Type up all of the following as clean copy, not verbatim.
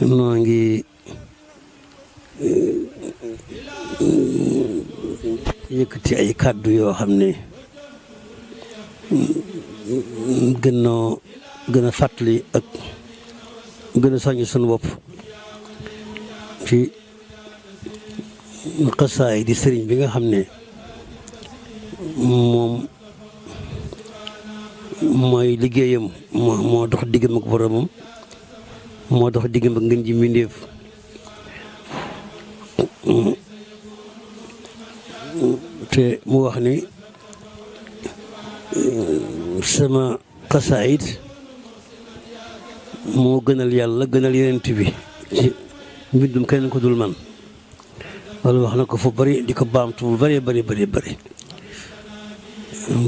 noo ngi yëkkati ay kàddu yoo xam ne gën a fàttali ak gën a soññ sunu bopp ci xasaay di sëriñ bi nga xam ne moom mooy liggéeyam moo dox diggam ak boromam moo dox diggam ak ngeen ji mbindéef te mu wax ni sama xasaayid moo gënal yàlla gënal yonent bi ci mbindum kenn ko dul man loolu wax na ko fu bari di ko baamtu bu bari bari bari bari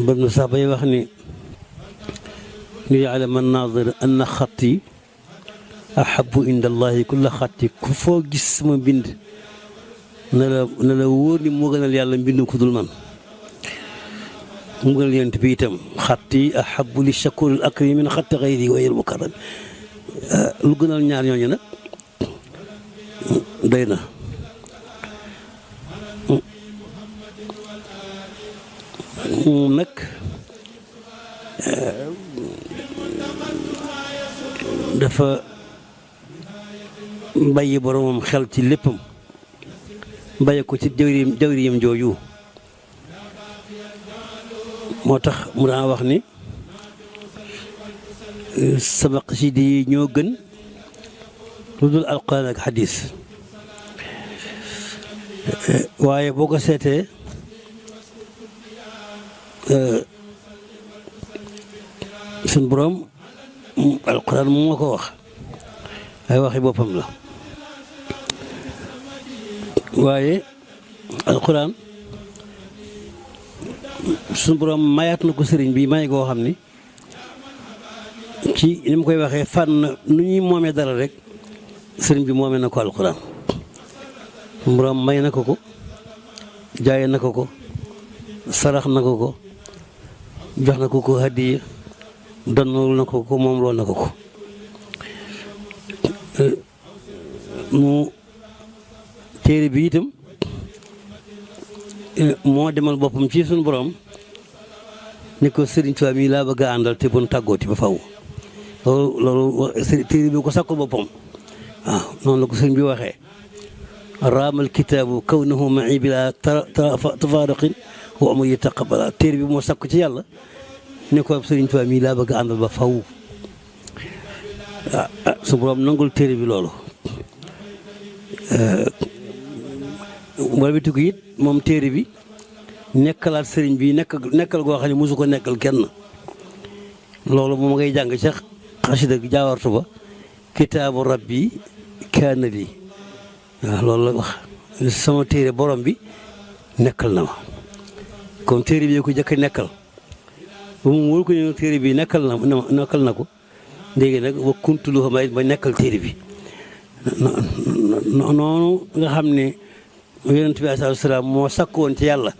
ba na sax bay wax ni li ya'lama an-naazir anna xatti ahabbu inda allahi kulla xatti ku foo gis sama mbind na la wóor ni moo gënal yàlla mbindum ko dul man mu gënal yonent bi itam xatti ahabbu li shakur al akrim min xatti xayri wa al mukarram lu gënal ñaar ñooñu nag doy na moom nag dafa bàyyi boromam xel ci léppam bàyyi ko ci jawriyam jooju moo tax mu daan wax ni sama xasida yi ñoo gën lu dul alquran ak xadis waaye boo ko seetee suñ borom alquran mu ma ko wax ay waxi boppam la waaye alquran suñ borom mayaat na ko sëriñ bi may goo xam ni ci ni mu koy waxee fànn nu ñuy moomee dara rek sëriñ bi moomee na ko alquran suñ borom may na ko ko jaaye na ko ko sarax na ko ko jox na ko ko hadiya donnul na ko ko moom lool na ko ko mu téere bi itam moo demal boppam ci suñu borom ni ko sëriñ Tuubaa mi laa bëgg a àndal te bon tàggooti ba faw loolu téere bi ko sakkul boppam waaw noonu la ko sëriñ bi waxee raamal kitaabu kawnahu ma'i bila tafaruqin wa amul yataqabbala téere bi moo sakku ci yàlla ne ko sëriñ Tuubaa mii laa bëgg a àndal ba faw su borom nangul téere bi loolu wala bi tukki it moom téere bi nekkalaat sëriñ bi nekkal goo xam ne mosu ko nekkal kenn loolu moom ngay jàng ca xasida jaawartu ba kitaabu rabbi kaana li waaw loolu la wax sama téere borom bi nekkal na ma comme téere bi ko jëkk nekkal ba mu wóor ko ne téere bi nekkal na ko léegi nag wa kuntu lahu ba nekkal téere bi noonu nga xam ne yonent bi alayhi salaam moo sakk woon ci yàlla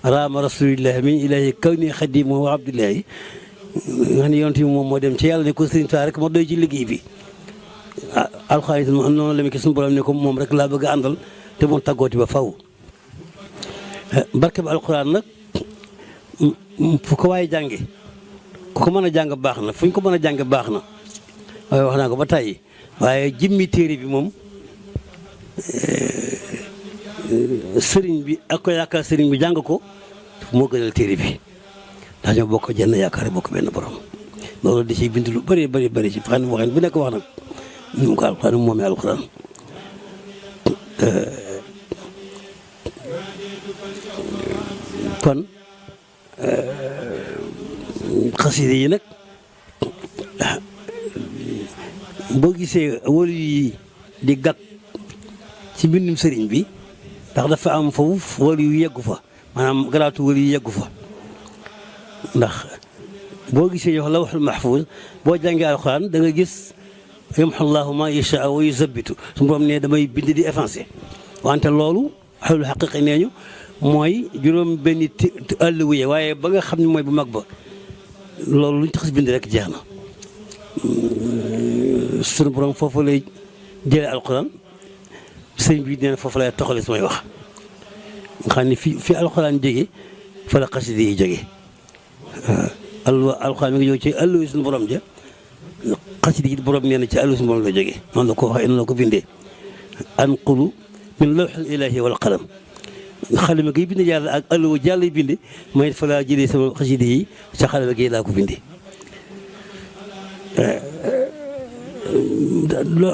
raama rasulillahi min ilahi kawni xadimu wa abdullahi nga xam ne yonent bi moom moo dem ci yàlla ne ko sëriñ Tuubaa rek ma doy ci liggéey bi alxames noonu la ma ki suñu borom ne ko moom rek laa bëgg a àndal te moom tàggooti ba faw barke ba alxuraan nag fu ko waaye jànge ku ko mën a jàng baax na fu ñu ko mën a jàng baax na waaye wax naa ko ba tàyyi waaye jimmi téere bi moom sëriñ bi ak ko yaakaar sëriñ bi jàng ko moo gënal téere bi ndax ñoo bokk jenn yaakaar bokk benn borom loolu da ciy bind lu bëri bëri bëri ci xam ne waxeen bu nekk wax nag ñu mu ko alxuraan moomee alxuraan kon xasida yi nag boo gisee wóolu yi di gàtt ci mbindum sëriñ bi ndax dafa am foofu wóolu yu yeggu fa maanaam garaatu wóolu yu yeggu fa ndax boo gisee yow lawhul mahfuuz boo jàngee alxuraan da nga gis yamhu llaahu maa yashaa wa yusabbitu su borom ne damay bind di effacé wante loolu xalul xaqiqa nee ñu mooy juróom benn àll wuye waaye ba nga xam ne mooy bu mag ba loolu lu ñu tax bind rek jeex na sunu borom foofu lay jëlee alxuraan sëñ bi nee na foofu lay toxale samay wax nga xam ne fi alxuraan jóge fa la xasida yi jóge alxuraan mi ngi jóge ci àlluwa suñu borom ja xasida yi borom nee na ci àlluwa suñu borom la jóge noonu la ko waxee noonu la ko bindee anqulu min lawhil ilaahi wal qalam xalima gi bind yàlla ak àlluwa jàll bind may fa laa jëlee sama xasida yi sa xalima gi laa ko bindee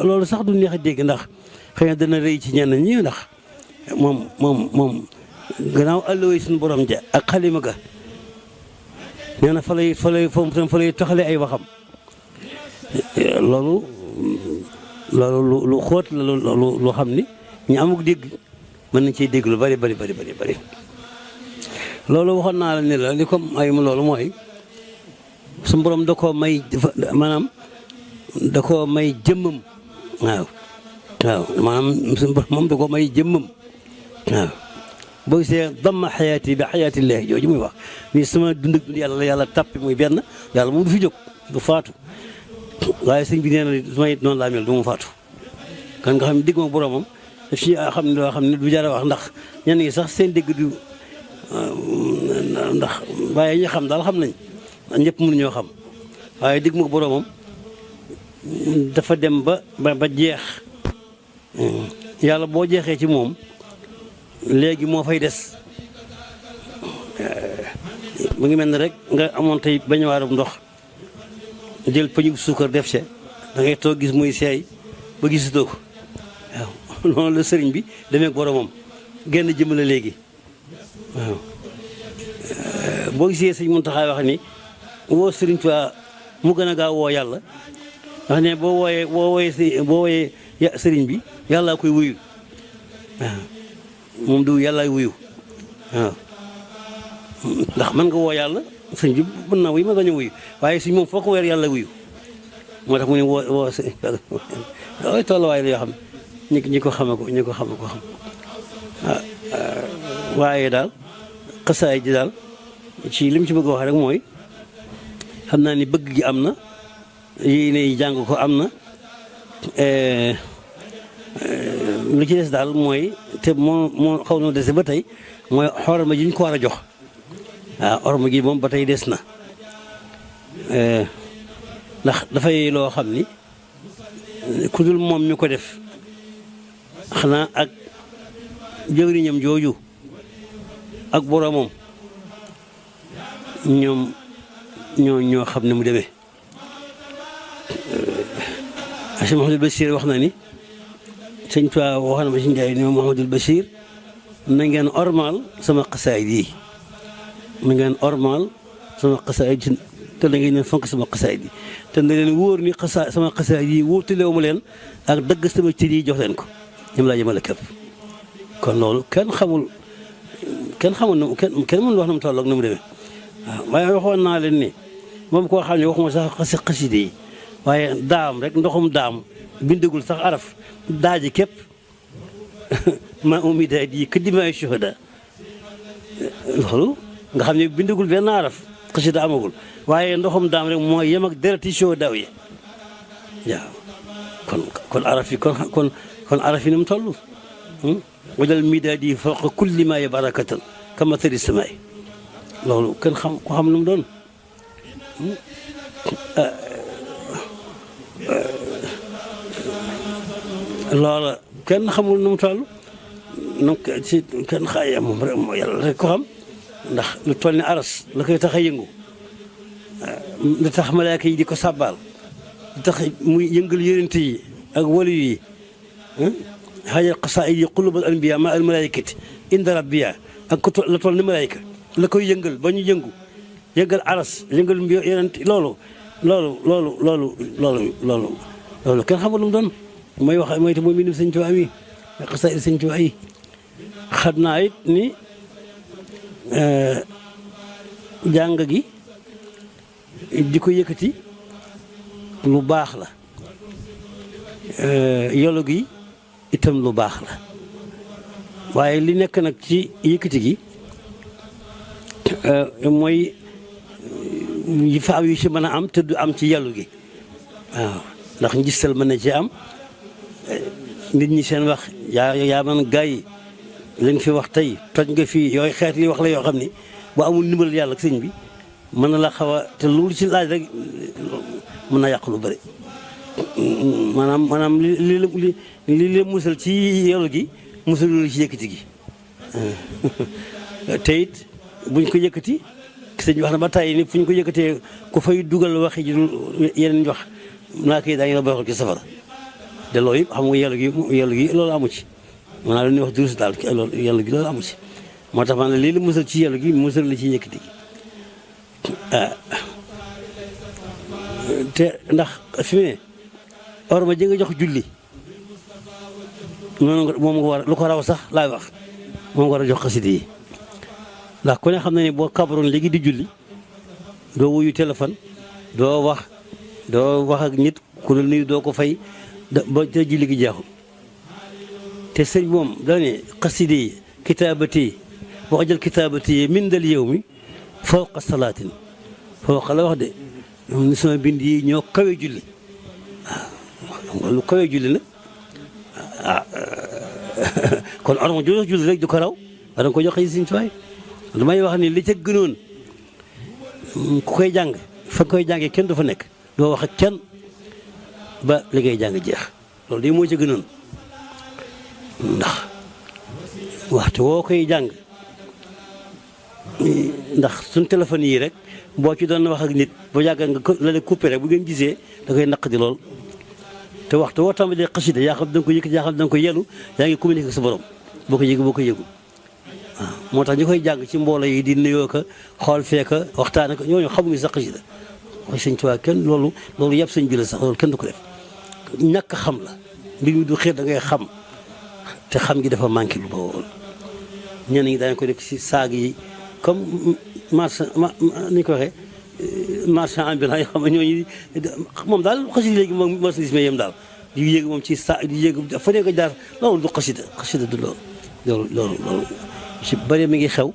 loolu sax du neex a dégg ndax xëy na dana rëy ci ñenn ñi ndax moom gannaaw àlluwa suñu borom ja ak xalima ga nee na fa lay toxale ay waxam loolu lu xóot la lu xam ni ñu amuk dégg mën nañ cee dégg lu bari loolu waxoon naa la ne la li ko ay mu loolu mooy suñu borom da koo may maanaam da koo may jëmmam waaw maanaam suñu borom moom da koo may jëmmam waaw boo gisee damma xayaati bi xayaatillaahi jooju muy wax ni sama dund yàlla la yàlla tàppi muy benn yàlla moom du fi jóg du faatu waaye sëñ bi nee na su may noonu laa mel du ma faatu kan nga xam ne digg ma boromam daf ci xam ne loo xam ne du jar a wax ndax ñenn ñi sax seen dégg du ndax waaye ñi xam daal xam nañ ñëpp mënuñoo xam waaye digg ma boromam dafa dem ba jeex yàlla boo jeexee ci moom léegi moo fay des mu ngi mel ne rek nga amoon tey bañ waarum ndox jël pëñu suukar def ca da ngay toog gis muy seey ba gisutoo ko waaw noonu la sëriñ bi demee ak boromam genn jëm la léegi waaw boo gisee sëñ Muntaxa wax ni woo sëriñ Tuubaa mu gën a gaaw woo yàlla ndax ne boo wooyee sëriñ bi yàlla koy wuyu waaw moom du yàlla wuyu waaw ndax mën nga woo yàlla sëñ bi mën naa wuyu mën nga wuyu waaye suñ moom foo ko weer yàlla wuyu moo tax mu ne woo sëñ ay tolluwaay la yoo xam ñi ko xam waaye daal xasaay ji daal ci li mu ci bëgg a wax rek mooy xam naa ni bëgg gi am na yéene jàng ko am na lu ci des daal mooy te moo xaw na dese ba tey mooy xorma ji ñu ko war a jox waaw xorma gi moom ba tey des na ndax dafay loo xam ni ku dul moom mi ko def xanaa ak jëwriñam jooju ak boromam ñoom ñoo xam ne mu demee Cheikh Mouhamadul Bachir wax na ni sëñ Tuubaa wax na ma si Njaay ni Mouhamadul Bachir na ngeen ormal sama xasaayid yi na ngeen ormal sama xasaayid yi te da ngeen fonk sama xasaayid yi te na leen wóor ni sama xasaayid yi wóotalewu ma leen ak dëgg sama cër yi jox leen ko ñoom laa jëmale képp kon loolu kenn xamul nu kenn mënul wax na mu toll ak nu mu demee waaw waaye waxoon naa leen ni moom koo xam ne waxuma sax xaside yi waaye daam rek ndoxum daam bindagul sax araf daaji képp ma umidaat yi këddimaay shuhada loolu nga xam ne bindagul benn araf xasida amagul waaye ndoxum daam rek mooy yem ak dereti shuhada yi waaw kon araf yi kon araf yi ni mu toll wajal midaad yi fawqa kulli maa barakatan kama tëri samaay loolu kenn ko xam nu mu doon loola kenn xamul nu mu toll nu ci kenn xaaya moom rek moo yàlla rek ko xam ndax lu toll ni aras la koy tax a yëngu lu tax malaaka yi di ko sàbbaal lu tax muy yëngal yonent yi ak wali yi xaajal xasaayid yi qulubal anbiya ma al malaykati inda rabbiya ak ko la toll ni malayka la koy yëngal ba ñu yëngal aras yëngal yonent loolu kenn xamul lu mu doon mooy wax mooy te mooy mbindum sëñ Tuubaa mi xasaayid sëñ Tuubaa yi xam naa it ni jàng gi di ko yëkkati lu baax la yolo gi itam lu baax la waaye li nekk nag ci yëkkati gi mooy yi fa am yu ci mën a am te du am ci yàllu gi waaw ndax njistal mën na ci am nit ñi seen wax yaa man gaa yi li nga fi wax tey toj nga fii yooyu xeet li wax la yoo xam ni boo amul ndimbal yàlla ak sëñ bi mën na la xaw a te loolu ci laaj rek mën na yàq lu bëri maanaam li la musal ci yolu gi musal lu ci yëkkati gi te it buñ ko yëkkati sëñ bi wax na ba tàyyi ni fu ñu ko yëkkatee ku fay dugal waxi ji yeneen wax naa koy daañu la boyxal ci safara de loolu yëpp xam nga yelu gi loolu amu ci maanaam lu ñuy wax durus daal loolu yelu gi loolu amu ci moo tax maanaam lii la musal ci yelu gi musal la ci yëkkati gi te ndax fi mu ne or ma jë nga jox julli noonu moom nga war lu ko raw sax laay wax moom nga war a jox xasida yi ndax ku ne xam na ne boo kabaroon léegi di julli doo wuyu téléphone doo wax ak nit ku la nuyu doo ko fay ba te julli gi jeexul te sëñ moom da ne xasida yi kitaabati boo jël kitaabati min dal yow mi fawqa salaatin fawqa la wax de ni sama bind yi ñoo kawe julli waaw lu kawe julli nag kon orma ju julli rek du ko raw war nga ko joxe Sëñ Tuubaa damay wax ni li ca gënoon ku koy jàng fa koy jàngee kenn du fa nekk doo wax ak kenn ba li ngay jàng jeex loolu de moo ca gënoon ndax waxtu woo koy jàng ndax suñ téléphone yi rek boo ci doon wax ak nit boo yàgg nga la leen coupé rek bu ngeen gisee da koy naq di lool te waxtu woo tàmbalee xasida yaa xam da nga ko yëkkati yaa xam da nga ko yelu yaa ngi communiqué ak sa borom boo ko yëg boo ko yëgul waaw moo tax ñu koy jàng ci mbooloo yi di nuyoo ko xool fee ko waxtaane ko ñooñu xamuñu sax xasida wax Sëñ Tuubaa kenn loolu yëpp sëñ bi la sax loolu kenn du ko def ñàkk xam la mbir mi du xeet da ngay xam te xam gi dafa manqué lu ba woon ñenn ñi daañu ko def ci saag yi comme marchand ni ñu ko waxee marchand ambulant yoo xam ne ñooñu moom daal xasida léegi moom marchandise yem daal di yéeg moom ci sa di yéeg fa ne ko jaar loolu du xasida du loolu ci bëri mi ngi xew